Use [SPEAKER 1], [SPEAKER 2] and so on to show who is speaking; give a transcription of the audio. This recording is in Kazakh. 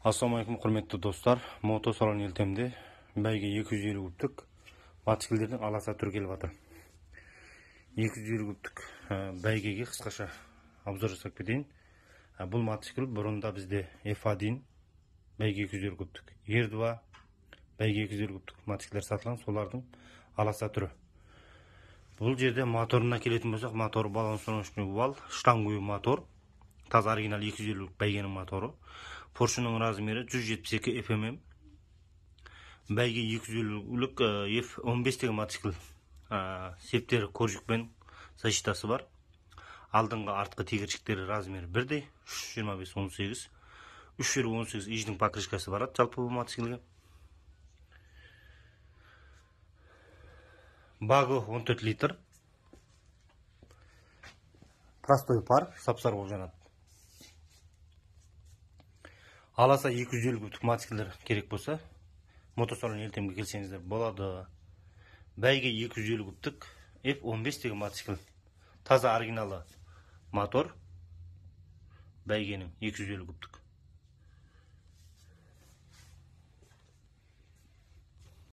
[SPEAKER 1] Ассалаумағалейкум, құрметті достар. Мотосалон Елтемде бәйге 250 кубтік мотоциклдердің аласа түрі келіп жатыр. 250 кубтік бәйгеге қысқаша обзор жасап кетейін. Бұл мотоцикл бұрында бізде F1 бәйге 250 кубтік, R2 бәйге 250 кубтік мотоциклдер сатылған, солардың аласа түрі. Бұл жерде моторына келетін болсақ, мотор баллон-установочный вал, штанговый мотор, таза оригинал 250 бәйгенің моторы. Поршының размері 172 FMM. Бәйге 250-лік F15 деген мотоцикл. Септері коржикпен защитасы бар. Алдыңғы артқы тегершіктері размері бірдей, 325 18. 318 иждің покрышкасы барады жалпы бұл мотоциклге. Багы 14 литр. Простой пар, сап-сары болып жанады. Аласа 250 кубтік мотоциклдер керек болса, мотосалон Елтемге келсеңіздер болады. Бәйге 250 кубтік F15 деген мотоцикл. Таза оригиналы мотор. Бәйгенің 250 кубтік.